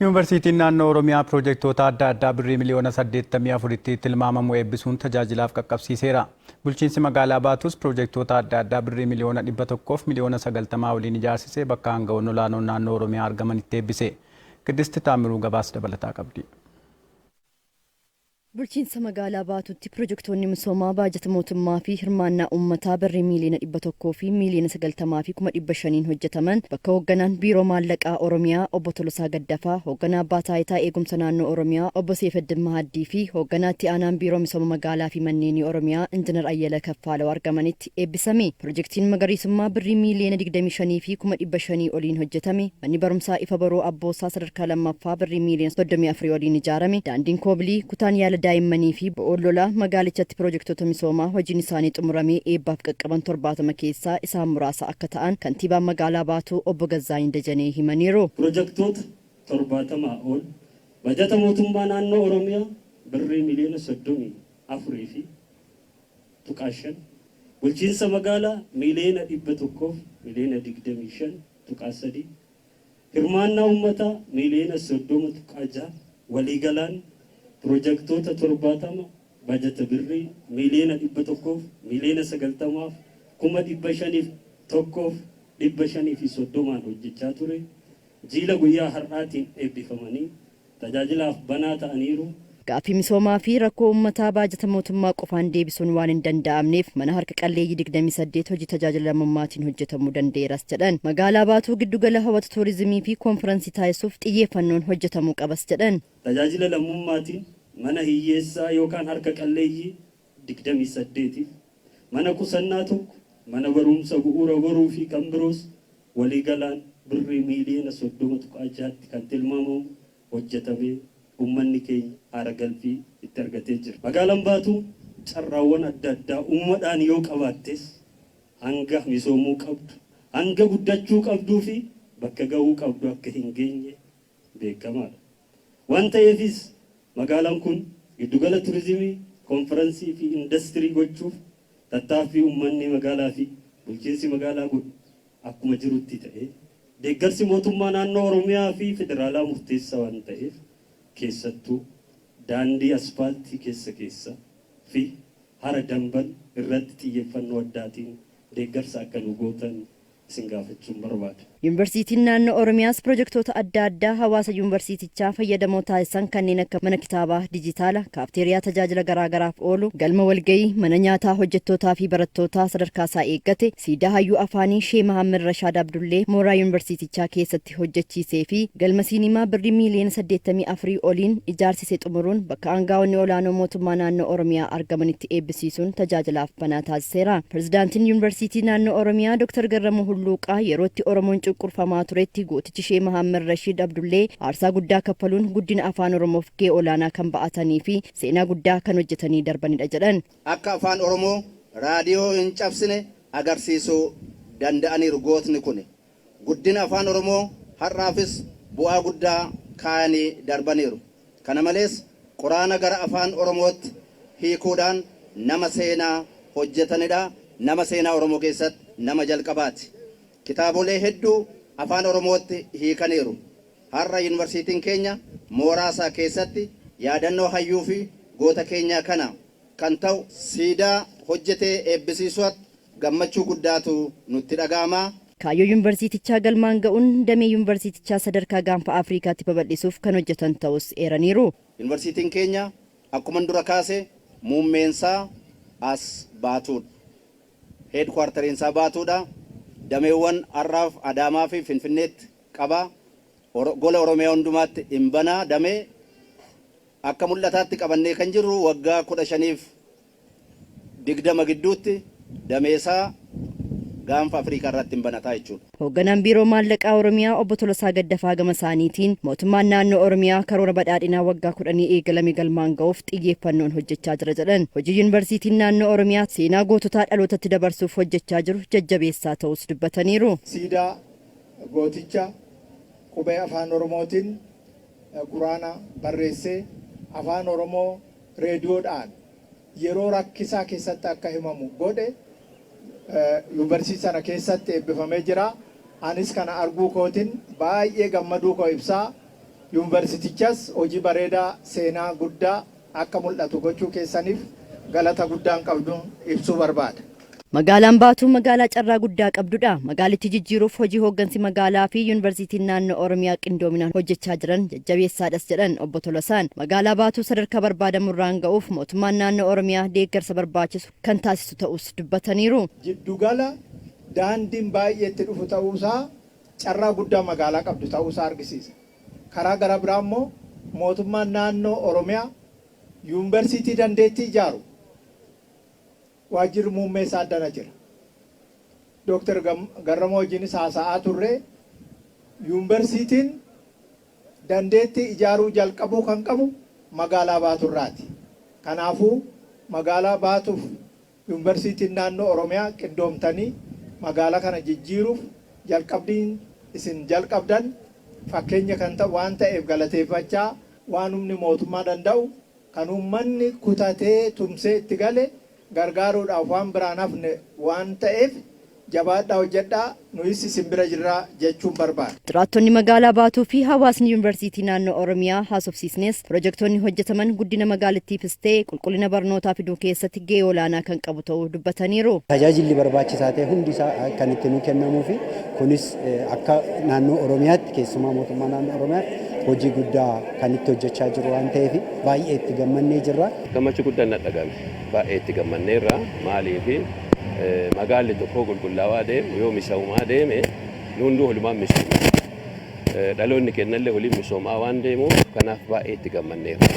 Yuunivarsiitiin Naannoo Oromiyaa pirojektoota adda addaa birrii miliyoona 84tti tilmaamamu eebbisuun tajaajilaaf qaqqabsiiseera. Bulchiinsi magaalaa Baatus pirojektoota adda addaa birrii miliyoona 100 miliyoona 90 waliin ijaarsisee bakka aangawoonni olaanoon naannoo Oromiyaa argamanitti eebbise. Qiddisti Taamiruu gabaasa dabalataa qabdi. Bulchiinsa magaalaa Baatuutti pirojektoonni misoomaa baajata mootummaa fi hirmaannaa uummataa birrii miiliyoona 100 fi miiliyoona 90 fi 500,000n hojjetaman bakka hoogganaan Biiroo Maallaqaa Oromiyaa Obbo Tolosaa Gaddafaa, hoogganaa Abbaa Taayitaa Eegumsa Naannoo Oromiyaa Obbo Seefeddin Mahaddii fi hoogganaa itti aanaan Biiroo Misooma Magaalaa fi Manneenii Oromiyaa Injinar Ayyala Kaffaalaw argamanitti eebbisame. Pirojektiin magariisummaa birrii miiliyoona 25 fi 500,000 oliin hojjetame, manni barumsaa Ifa Boruu Abboosaa sadarkaa lammaffaa birrii miiliyoona 34 oliin ijaarame, daandiin Koobilii, kutaan yaala daa'immanii fi bo'oon lolaa magaalichatti pirojektoota misoomaa hojiin isaanii xumuramee eebbaaf qaqqaban 70 keessaa isaan muraasa akka ta'an Kantiibaan Magaalaa Baatuu Obbo Gazzaany Dajanee himaniiru. Pirojektoota 70 ol bajata mootummaa naannoo Oromiyaa birrii miliyoona 34 fi tuqaa 5, bulchiinsa magaalaa miliyoona 100 fi miliyoona 25.3, hirmaannaa uummataa miliyoona 30.6 waliigalaan pirojektoota 70 bajata birrii miliyoona 100 fi miliyoona 90 fi 501,530n hojjechaa ture jiila guyyaa har'aatiin eebbifamanii tajaajilaaf banaa ta'aniiru. Gaaffii misoomaa fi rakkoo uummataa baajata mootummaa qofaan deebisuun waan hin danda'amneef mana harka qalleeyyii 28 hojii tajaajila lammummaatiin hojjetamuu danda'eeras jedhan. Magaalaa Baatuu giddugala hawwata tuurizimii fi koonfiransii taasisuuf xiyyeeffannoon hojjetamuu qabas jedhan. Tajaajila lammummaatiin mana hiyyeessaa yookaan harka qalleeyyii 28f, mana qusannaa tokko, mana barumsa bu'uura boruu fi kan biroos waliigalaan birrii miiliyoona 30.6tti kan tilmaamamu hojjetamee uummanni keenya haara galfii itti argatee jira. Magaalaan Baatuu carraawwan adda addaa uumamadhaan yoo qabaattes hanga misoomuu qabdu, hanga guddachuu qabduu fi bakka gahuu qabdu akka hin geenye beekamaadha. Waan ta'eefis magaalaan kun giddugala turizimii, koonfiransii fi indastirii gochuuf tattaaffii uummanni magaalaa fi bulchiinsi magaalaa godhu akkuma jirutti ta'ee deeggarsi mootummaa naannoo Oromiyaa fi federaalaa murteessaa waan ta'eef keessattuu daandii aspaaltii keessa keessa fi hara dambal irratti xiyyeeffannoo addaatiin deeggarsa akka nu gootan isin gaafachuun barbaada. Yuunivarsiitiin Naannoo Oromiyaas pirojektoota adda addaa hawaasa yuunivarsiitichaa fayyadamoo taasisan kanneen akka mana kitaabaa dijitaala, kaafteeriyaa tajaajila garaagaraaf oolu, galma walga'ii, mana nyaataa hojjettootaa fi barattootaa sadarkaa isaa eeggate, siidaa hayyuu afaanii Shee Mahammad Rashaad Abdullee mooraa yuunivarsiitichaa keessatti hojjechiisee fi galma siinimaa birrii miiliyoona 84 oliin ijaarsise xumuruun bakka aangaa'onni olaanoo mootummaa naannoo Oromiyaa argamanitti eebbisiisuun tajaajilaaf banaa taasiseera. Pirezidaantiin Yuunivarsiitii Naannoo Oromiyaa Dr. Garramuu Hulluuqaa yerootti Oromoon cunqurfamaa turetti gootichi Shee Mahammad Rashiid Abdullee aarsaa guddaa kaffaluun guddina afaan Oromoof gahee olaanaa kan ba'atanii fi seenaa guddaa kan hojjetanii darbanidha jedhan. Akka afaan Oromoo raadiyoo hin cabsine agarsiisuu danda'aniiru gootni kuni. Guddina afaan Oromoo har'aafis bu'aa guddaa kaayanii darbaniiru. Kana malees Quraana gara afaan Oromootti hiikuudhaan nama seenaa hojjetanidha. Nama seenaa Oromoo keessatti nama jalqabaati. Kitaabolee hedduu afaan Oromootti hiikaniiru. Har'a yuunivarsiitiin keenya mooraa isaa keessatti yaadannoo hayyuu fi goota keenyaa kana kan ta'u siidaa hojjetee eebbisiisuutti gammachuu guddaatu nutti dhaga'ama. Kaayyoo yuunivarsiitichaa galmaan ga'uun damee yuunivarsiitichaa sadarkaa gaanfa Afriikaatti babal'isuuf kan hojjetan ta'us eeraniiru. Yuunivarsiitiin keenya akkuman dura kaase muummeensaa as Baatuudha. Headquarteriinsaa Baatuudha. Dameewwan har'aaf Adaamaa fi Finfinneetti qaba. Gola Oromiyaa hundumaatti hin banaa damee. Akka mul'ataatti qabannee kan jirru waggaa 15f 20 gidduutti dameesaa gaanfa Afrikaa irratti hin banataa jechuudha. Hoogganaan Biiroo Maallaqaa Oromiyaa Obbo Tolosaa Gaddafaa gama isaaniitiin mootummaan naannoo Oromiyaa karoora badhaadhinaa waggaa 10 eegalame galmaan ga'uuf xiyyeeffannoon hojjechaa jira jedhan. Hojii Yuunivarsiitiin naannoo Oromiyaa seenaa goototaa dhalootatti dabarsuuf hojjechaa jiru jajjabeessaa ta'uus dubbataniiru. Siidaa gooticha qubee afaan Oromootiin Quraana barreessee afaan Oromoo reediyoodhaan yeroo rakkisaa keessatti akka himamu godhe yuunivarsiitii sana keessatti eebbifamee jira. Anis kana arguu kootiin baay'ee gammaduu koo ibsaa. Yuunivarsiitichas hojii bareedaa seenaa guddaa akka mul'atu gochuu keessaniif galata guddaan qabdu ibsuu barbaada. Magaalaan Baatuu magaalaa carraa guddaa qabdudha. Magaalitti jijjiiruuf hojii hooggansi magaalaa fi Yuunivarsiitiin naannoo Oromiyaa qindoominaan hojjechaa jiran jajjabeessaadhas jedhan obbo Tolasaan. Magaalaa Baatuu sadarkaa barbaadamurraan ga'uuf mootummaan naannoo Oromiyaa deeggarsa barbaachisu kan taasisu ta'us dubbataniiru. Jiddugala daandiin baay'eetti dhufu ta'uusaa carraa guddaa magaalaa qabdu ta'uusaa argisiisa. Karaa gara biraa immoo mootummaan naannoo Oromiyaa yuunivarsiitii dandeettii ijaaru waajjirri muummee isaa addana jira. Dooktar Garramoo wajjinis haasa'aa turre, yuunivarsiitiin dandeettii ijaaruu jalqabuu kan qabu magaalaa Baaturraati. Kanaafuu magaalaa Baatuuf yuunivarsiitiin naannoo Oromiyaa qindoomtanii magaalaa kana jijjiiruuf jalqabdiin isin jalqabdan fakkeenya kan ta'u waan ta'eef galateeffachaa, waan humni mootummaa danda'u kan uummanni kutatee tumsee itti gale gargaaruudhaaf waan biraan hafne waan ta'eef jabaadhaa, hojjedhaa, nuyis isin bira jirraa jechuun barbaada. Jiraattonni magaalaa Baatuu fi hawaasni Yuunivarsiitii naannoo Oromiyaa haasofsiisnes pirojektoonni hojjetaman guddina magaalattiifis ta'e qulqullina barnootaa fiduu keessatti gahee olaanaa kan qabu ta'uu dubbataniiru. Tajaajilli barbaachisaa ta'e hundi isaa kan itti nu kennamuu fi kunis akka naannoo Oromiyaatti, keessumaa mootummaa naannoo Oromiyaatti, hojii guddaa kan itti hojjechaa jiru waan ta'eef baay'ee itti gammannee jirra. Gammachuu guddaan na dhagahame. Baay'ee itti gammanneerra. Maaliif, magaalli tokko qulqullaawaa deemu yoo misoomaa deeme nu hunduu walumaan misooma. Dhaloonni kennallee waliin misoomaa waan deemuuf kanaaf baay'ee itti gammanneerra.